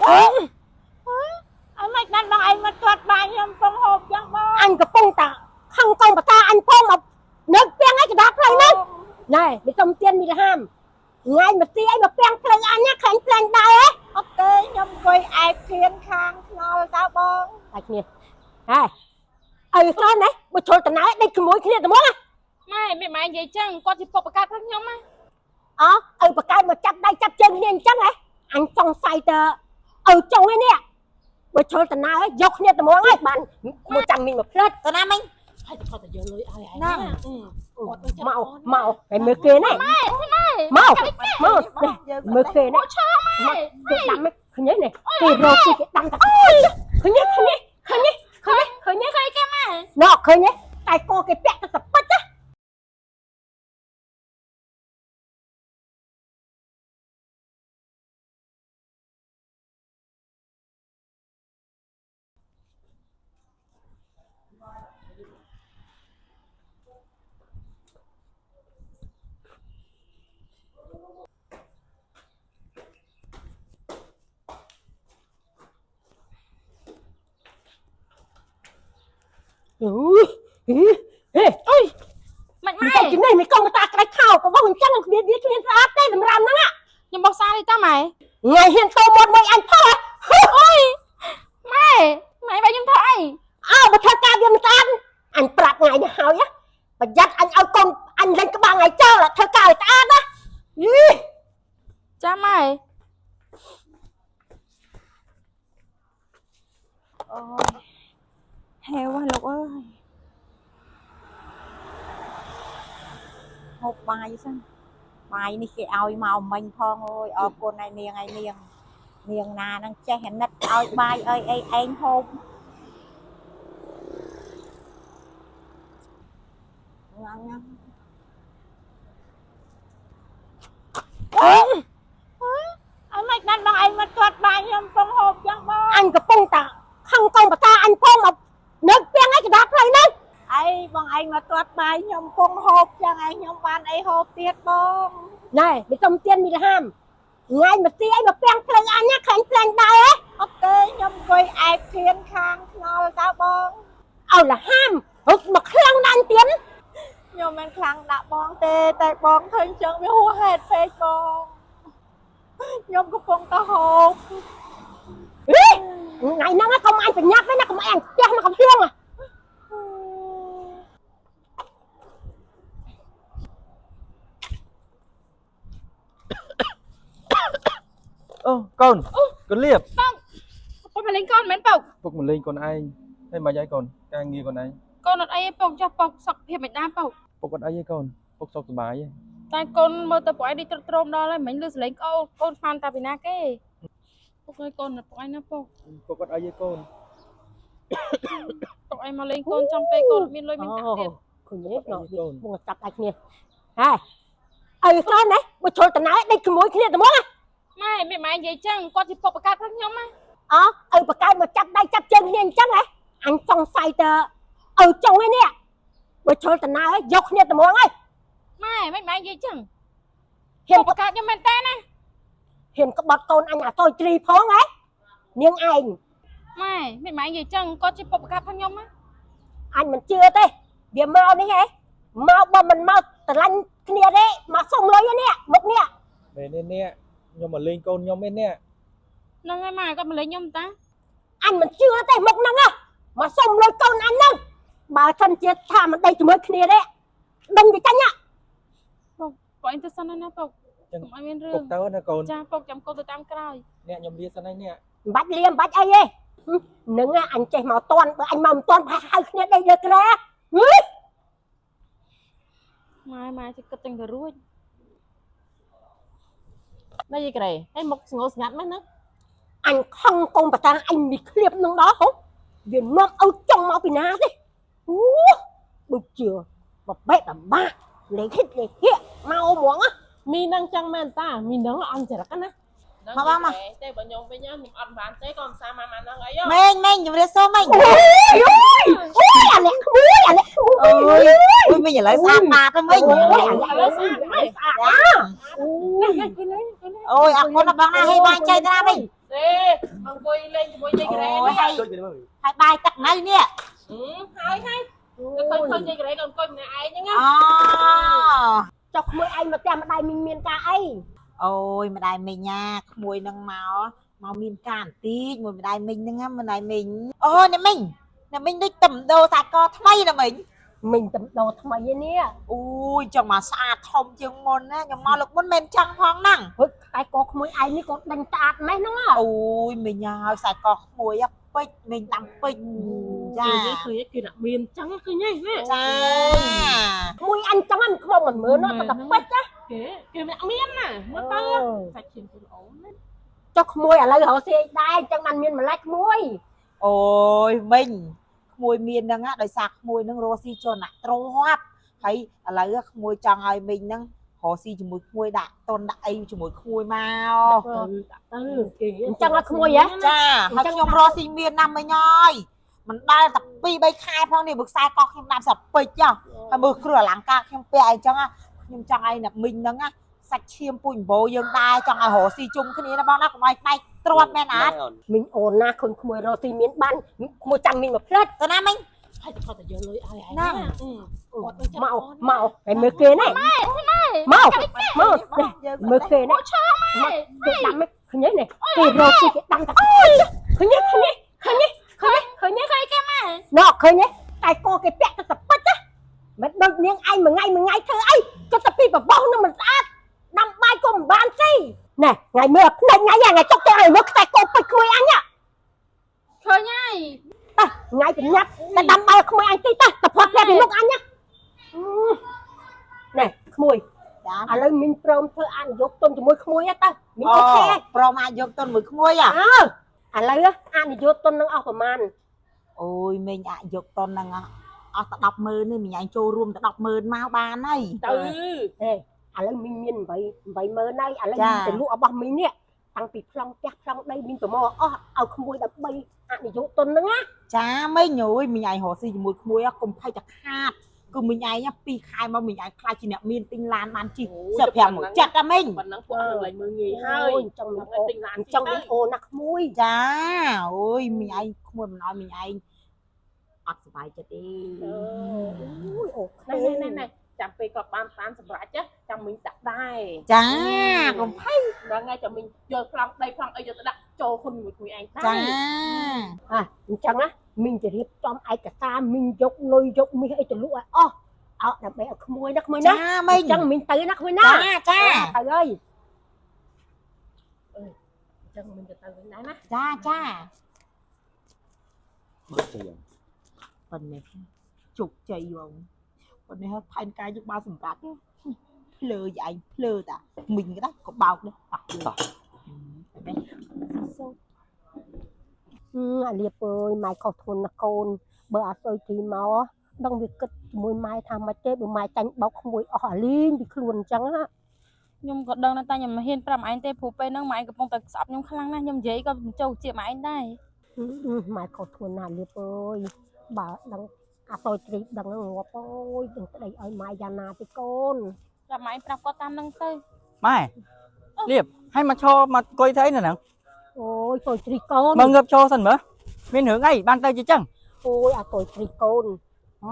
អើមិនបានបងឯងមកទាត់បាយខ្ញុំកំពុងហូបចឹងបង អញកំពុងតាខឹងកងបតាអញផងមកនៅពាំងឯកដាផ្លូវហ្នឹងណែមិនសុំទៀនមីលហាមថ្ងៃមកទីឯងមកពាំងផ្លូវអញណាខ្លាញ់ផ្លាញ់ដែរហ៎ អត់ទេខ្ញុំអង្គុយអែបធៀនខាងថ្នល់តើបង តែគ្នាហេអីខ្លះណាបើជ្រុលតណែដេកជាមួយគ្នាតែមកណា ម៉ែមិនម៉ែនិយាយចឹងគាត់ជាពុកបកាត់ផងខ្ញុំណា អឪបកែមកចាប់ដៃចាប់ជើងគ្នាអញ្ចឹងហ៎អញចង់សៃតើឪចុងឯនេះបើជ្រុលតណែយកគ្នាតែមកហើយបានមកចាំមីងមកផ្លិត ទៅណាមិញ ហើយគាត់តែយកលុយឲ្យឯង ហ្នឹង មកមកហើយមើលគេណែមកមកមើលគេណែមកគេដាំឃើញនេះគេរកគេដាំតាឃើញឃើញឃើញឃើញឃើញ ឃើញគេម៉ែ ណ៎ឃើញទេតែកគេពាក់ទៅសពិចណាអូហេអុយ មិនម៉ែ មិនទៅចំណេះមិនកងតាក្រាច់ខោក៏បងអញ្ចឹងវាវាគ្មានស្អាតទេសម្រាប់ហ្នឹង ខ្ញុំបោះសារនេះតាម៉ែ ថ្ងៃហ៊ានតមាត់មួយអញផោះ អូយម៉ែម៉ែបែរខ្ញុំធ្វើអី អើបើធ្វើការវាមិនស្អាតអញប្រាប់ថ្ងៃនេះហើយប្រយ័ត្នអញឲ្យកូនអញលេងក្បាលថ្ងៃចោលធ្វើការឲ្យស្អាតណាយី ចាម៉ែ អូយហេវលោកអើយហូបបាយសិនបាយនេះគេឲ្យមកមិញផងអូយអរគុណឯនាងឯនាងនាងណានឹងចេះអាណិតឲ្យបាយអីអីឯងហូបញ៉ាំញ៉ាំ អើមិនបានបងឯងមកទាត់បាយខ្ញុំកំពុងហូបចឹងបង អញកំពុងតាខឹងកងបតាអញផងមកនៅពាំងឯកដាផ្លូវហ្នឹង អីបងឯងមកទាត់បាយខ្ញុំកំពុងហូបចឹងឯងខ្ញុំបានអីហូបទៀតបង ណែមិនសុំទៀនមីលហាមថ្ងៃមកទីឯងមកពាំងផ្លូវអញណាខ្លាញ់ផ្លាញ់ដែរហ៎ អត់ទេខ្ញុំអង្គុយអែបធៀនខាងថ្នល់តើបង ឲ្យលហាមរត់មកខ្លាំងណាស់ទៀន ខ្ញុំមិនខ្លាំងដាក់បងទេតែបងឃើញចឹងវាហួសហេតុពេកបងខ្ញុំកំពុងតែហូប ថ្ងៃហ្នឹងកុំអញប្រញាប់ទេណាកុំអញផ្ទះមកកំភ្លៀង អូកូនកូនលៀប ពុកមកលេងកូនមិនមែនពុក ពុកមកលេងកូនឯងហើយមកយាយកូនការងារកូនឯង កូនអត់អីទេពុកចាស់ពុកសុខភាពមិនដែរពុក ពុកអត់អីទេកូនពុកសុខសប្បាយទេ តែកូនមើលទៅពុកឯងនេះត្រុតត្រោមដល់ហើយមិញលឺសលេងកូនកូនស្មានតាពីណាគេពុកឲ្យកូនពុកឯងណាពុក ពុកអត់អីទេកូន ពុកឯងមកលេងកូនចំពេលកូនអត់មានលុយមានកាក់ទៀត ឃើញទេណោះមកចាប់ដៃគ្នាហេអីខ្លះណាបើជ្រុលតណែដេកជាមួយគ្នាតែមកណា ម៉ែមិនម៉ែនិយាយចឹងគាត់ជាពុកបកាត់ផងខ្ញុំណា អឪបកែមកចាប់ដៃចាប់ជើងគ្នាអញ្ចឹងហ៎អញចង់សៃតើឪចុងឯនេះបើជ្រុលតណែយកគ្នាតែមកហើយ ម៉ែមិនម៉ែនិយាយចឹង ហ៊ាន ពុកបកាត់ខ្ញុំមែនតើណា ហ៊ានក្បត់កូនអញអាតូចទ្រីផងហ៎នាងឯង ម៉ែមិនម៉ែនិយាយចឹងគាត់ជាពុកបកាត់ផងខ្ញុំណា អញមិនជឿទេវាមកនេះហ៎មកបើមិនមកស្រឡាញ់គ្នាទេមកសុំលុយឯនេះមុខនេះ មែនទេនេះខ្ញុំមកលេងកូនខ្ញុំឯនេះ ហ្នឹងហើយម៉ែគាត់មកលេងខ្ញុំតា អញមិនជឿទេមុខហ្នឹងហ៎មកសុំលុយកូនអញហ្នឹងបើសិនជាថាមិនដេកជាមួយគ្នាទេដឹងវាចាញ់ហ៎ ពុកពុកឯងទៅសិនណាពុក ចឹង កុំឲ្យមានរឿង ពុកទៅណាកូន ចាពុកចាំកូនទៅតាមក្រោយ អ្នកខ្ញុំលាសិនហើយនេះ មិនបាច់លាមិនបាច់អីទេនឹងអញចេះមកតន់បើអញមកមិនតន់ប្រហែលហៅគ្នាដេកលើក្រែហឺ ម៉ែម៉ែជិះគិតចឹងទៅរួច ណែយាយក្រេហើយមកស្ងោស្ងាត់មែនណា អញខឹងកូនបតាអញមីឃ្លៀបនឹងដល់ហ៎វានាំឪចង់មកពីណាទេអូដូចជាបបែកបបាក់លេខហិតលេខហៀកមកហ្មង មីនឹងចឹងមែនតាមីនឹងអន់ចរិតណា មកបងមក ទេបើខ្ញុំវិញខ្ញុំអត់បានទេក៏មិនសាម៉ាម៉ាហ្នឹងអីហ៎ មេងមេងជំរាបសួរមេង អូយអូយអូយអាអ្នកក្មួយអាអ្នកក្មួយ អូយអូយមីងឥឡូវស្អាតបាតហើយមីង អូយអាអ្នកស្អាតស្អាតអូយ អូយអរគុណណាស់បងណាហេបាយចៃតាណាមីង ទេអង្គុយលេងជាមួយយាយក្រែ នេះ អូយហើយហើយបាយទឹកណៃនេះ ហើយហើយទៅឃើញយាយក្រែក៏អង្គុយម្នាក់ឯងហ្នឹងណា អូ ចុះក្មួយឯងមកផ្ទះម្ដាយមីងមានការអី អូយម្ដាយមីងណាក្មួយនឹងមកមានការបន្តិចមួយម្ដាយមីងហ្នឹងណាម្ដាយមីងអូអ្នកមីងអ្នកមីងដូចតំដូសាកថ្មីណាមីង មីងតំដោថ្មីឯនេះ អូយចង់មកស្អាតធំជាងមុនណាខ្ញុំមកលើកមុនមិនចង់ផងហ្នឹង ហឹកតែកក្មួយឯងនេះក៏ដេញស្អាតម៉េះហ្នឹង អូយមីងហើយខ្សែកក្មួយពេជ្រមីងដាំពេជ្រចា និយាយឃើញគេអ្នកមានចឹងឃើញទេ ចា ក្មួយអញចឹងហ្នឹងខ្មងមិនមើលណោះតែពេជ្រណា គេគេអ្នកមានណាមើលទៅសាច់ឈាមខ្លួនអូនណា ចុះក្មួយឥឡូវរកស៊ីអីដែរចឹងបានមានម្លេះក្មួយ អូយមីងក្មួយមានហ្នឹងដោយសារក្មួយហ្នឹងរស់ស៊ីជនអាទ្របហើយឥឡូវក្មួយចង់ឲ្យមីងហ្នឹងរស់ស៊ីជាមួយក្មួយដាក់តុនដាក់អីជាមួយក្មួយមក ទៅដាក់ទៅគេ អញ្ចឹងឲ្យក្មួយហ៎ ចាហើយខ្ញុំរស់ស៊ីមានណាស់មីងអើយមិនដល់តែ2 3ខែផងនេះមើលខ្សែកខ្ញុំដាំសាពេជ្រហើយមើលគ្រឿងអលង្ការខ្ញុំពាក់អីចឹងខ្ញុំចង់ឲ្យអ្នកមីងហ្នឹងសាច់ឈាមពូជអំបូរយើងដែរចង់ឲ្យរកស៊ីជុំគ្នាណាបងណាកុំឲ្យបែកទ្រាត់មែនអត់ មីងអូនណាឃើញក្មួយរកស៊ីមានបានក្មួយចាំមីងមកផ្លិត ទៅណាមីង ហើយគាត់តែយកលុយឲ្យឯង ហ្នឹង មកមកហើយមើលគេណែមកមកមើលគេណែគេដាំឃើញទេគេរកស៊ីគេដាំតែឃើញទេឃើញទេឃើញទេឃើញទេឃើញទេឃើញគេម៉ែណ៎ឃើញទេតែកគេពាក់តែពេជ្រណាមិនដូចនាងឯងមួយថ្ងៃមួយថ្ងៃធ្វើអីគិតតែពីបបោសនឹងមិនស្អាតដាំបាយក៏មិនបានស៊ីណែថ្ងៃមើលភ្នែកថ្ងៃថ្ងៃចុកទៅឲ្យមើលខ្សែកពេជ្រក្មួយអញ ឃើញហើយ តោះថ្ងៃប្រញាប់តែដាំបាយក្មួយអញតិចតោះតែផុតផ្ទះពីមុខអញណាណែក្មួយ ចា ឥឡូវមីងព្រមធ្វើអនុយោគទុនជាមួយក្មួយហ៎តើមីង អូ OK ព្រមអាចយកតុនមួយក្មួយ អើឥឡូវអនុយោគទុននឹងអស់ប្រមាណ អូយមីងអាចយកតុនហ្នឹងអស់តែ100000នេះមីងឯងចូលរួមតែ100000មកបានហើយ ទៅ ហេឥឡូវមីងមាន8 80000ហើយឥឡូវមីងទៅលក់របស់មីងនេះតាំងពីប្លង់ផ្ទះប្លង់ដីមីងប្រមូលអស់ឲ្យក្មួយដើម្បីអនុយោគទុនហ្នឹងណា ចាមីងអូយមីងឯងរកស៊ីជាមួយក្មួយកុំភ័យតែខាតគឺមីងឯង2ខែមកមីងឯងខ្លាចជាអ្នកមានទិញឡានបានជិះសើប្រាំមួយចិត្តតាមីង ប៉ុណ្ណឹងពួកនឹងឡើងមើលងាយហើយ អញ្ចឹងមីងអូ ទិញឡាន អញ្ចឹងមីងអូណាក្មួយ ចាអូយមីងឯងក្មួយមិនឲ្យមីងឯងអត់សប្បាយចិត្តទេ អូយអូ ណែណែណែចាំពេលគាត់បានបានសម្រាប់ចាំមីងដាក់ដែរ ចាកុំភ័យ ហ្នឹងហើយចាំមីងយកប្លង់ដីប្លង់អីយកទៅដាក់ចូលហ៊ុនមួយមួយឯងដែរ ចា អាអញ្ចឹងណាមីងទៅរៀបចំឯកសារមីងយកលុយយកមាសអីទៅលក់ឲ្យអស់អោដើម្បីឲ្យក្មួយណាក្មួយណា ចាមីង អញ្ចឹងមីងទៅណាក្មួយណា ចាចា ទៅហើយ អញ្ចឹងមីងទៅទៅវិញដែរណា ចាចា បើជ័យ ប៉ុណ្ណេះជោគជ័យបងប៉ុណ្ណេះផែនការយើងបានសម្រាប់ភ្លើយឯងភ្លើតាមីងក៏ដែរក៏បោកដែរប៉ះលើ តោះ សូ អាលៀបអើយម៉ែខុសធ្ងន់ណាស់កូនបើអាសុយទីមកដឹងវាគិតជាមួយម៉ែថាម៉េចទេបើម៉ែចាញ់បោកក្មួយអស់អាលីងពីខ្លួនអញ្ចឹងណា ខ្ញុំក៏ដឹងដែរតែខ្ញុំមិនហ៊ានប្រាប់ឯងទេព្រោះពេលហ្នឹងម៉ែឯងកំពុងតែស្អប់ខ្ញុំខ្លាំងណាស់ខ្ញុំនិយាយក៏មិនចូលជាម៉ែឯងដែរ ម៉ែខុសធ្ងន់ណាស់អាលៀបអើយបើដឹងអាសុយត្រីដឹងងាប់អើយដឹងស្ដីឲ្យម៉ែយ៉ាងណាទេកូន ប្រាប់ម៉ែឯងប្រាប់គាត់តាមហ្នឹងទៅ ម៉ែលៀបហើយមកឈរមកអង្គុយធ្វើអីនៅហ្នឹង អូយសុយត្រីកូន មើលងើបឈរសិនមើលមានរឿងអីបានទៅជាចឹង អូយអាសុយត្រីកូន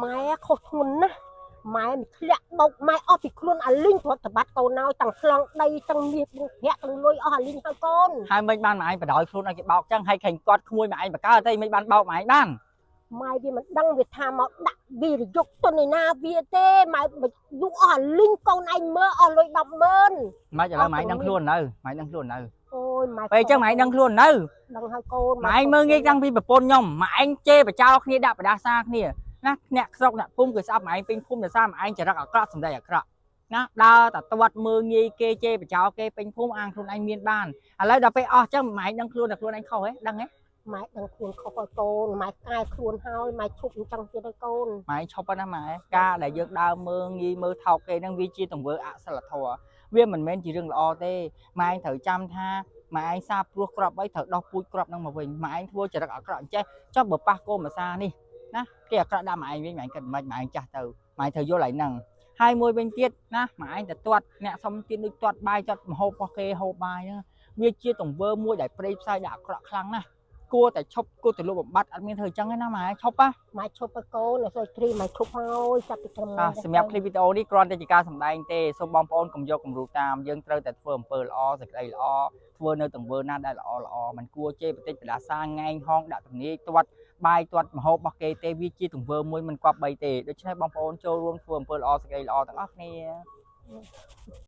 ម៉ែខុសធ្ងន់ណាស់ម៉ែមិនធ្លាក់បោកម៉ែអស់ពីខ្លួនអាលីងប្រតិបត្តិកូនហើយទាំងប្លង់ដីទាំងមាសទាំងប្រាក់ទាំងលុយអស់អាលីងហើយកូន ហើយមិនបានម៉ែឯងបដ ாய் ខ្លួនឲ្យគេបោកចឹងហើយឃើញគាត់ក្មួយម៉ែឯងបកើតែមិនបានបោកម៉ែឯងបាន ម៉ែវាមិនដឹងវាថាមកដាក់វិរយុកទុនឯណាវាទេម៉ែមិនលក់អស់អាលីងកូនឯងមើលអស់លុយ100000 ម៉េចឥឡូវម៉ែឯងដឹងខ្លួននៅម៉ែឯងដឹងខ្លួននៅ អូយម៉ែ ពេលចឹងម៉ែឯងដឹងខ្លួននៅ ដឹងហើយកូន ម៉ែឯងមើលងាយតាំងពីប្រពន្ធខ្ញុំម៉ែឯងជេរបចោគ្នាដាក់បដាសាគ្នាណាអ្នកស្រុកអ្នកភូមិគេស្អប់ម៉ែឯងពេញភូមិដោយសារម៉ែឯងចរិតអាក្រក់សម្ដីអាក្រក់ណាដើរតែទាត់មើលងាយគេជេរបចោគេពេញភូមិអាងខ្លួនឯងមានបានឥឡូវដល់ពេលអស់ចឹងម៉ែឯងដឹងខ្លួនតែខ្លួនឯងខុសហ៎ដឹងហ៎ ម៉ែដឹងខ្លួនខុសហើយកូនម៉ែកែខ្លួនហើយម៉ែឈប់អញ្ចឹងទៀតហើយកូន ម៉ែឈប់ណាម៉ែការដែលយើងដើរមើលងាយមើលថោកគេហ្នឹងវាជាទង្វើអសិលធម៌វាមិនមែនជារឿងល្អទេម៉ែឯងត្រូវចាំថាម៉ែឯងសាបព្រោះក្របអីត្រូវដោះពូជក្របហ្នឹងមកវិញម៉ែឯងធ្វើចរិតអាក្រក់អញ្ចេះចុះបើប៉ះគោភាសានេះណាគេអាក្រក់ដាក់ម៉ែឯងវិញម៉ែឯងគិតមិនម៉ែឯងចាស់ទៅម៉ែត្រូវយល់ឲ្យហ្នឹងហើយមួយវិញទៀតណាម៉ែឯងទៅទាត់អ្នកសុំទៀតដូចទាត់បាយទាត់ម្ហូបរបស់គេហូបបាយហ្នឹង វាជាទង្វើមួយដែលព្រៃផ្សាយដែលអាក្រក់ខ្លាំងណាស់គួរតែឈប់គួរតែលុបបំបាត់អត់មានធ្វើអញ្ចឹងទេណាម៉ែឈប់ណា ម៉ែឈប់ឲ្យកូនឲ្យសុយគ្រីម៉ែឈប់ហើយចាប់ពីត្រឹម អាសម្រាប់คลิปវីដេអូនេះគ្រាន់តែជាការសម្ដែងទេសូមបងប្អូនកុំយកគំរូតាមយើងត្រូវតែធ្វើអំពើល្អសេចក្តីល្អធ្វើនៅទង្វើណាដែលល្អល្អមិនគួរជេរបតិចបដាសាងែងហងដាក់ទំនាយទាត់បាយទាត់ម្ហូបរបស់គេទេវាជាទង្វើមួយមិនគប្បីទេដូច្នេះបងប្អូនចូលរួមធ្វើអំពើល្អសេចក្តីល្អទាំងអស់គ្នា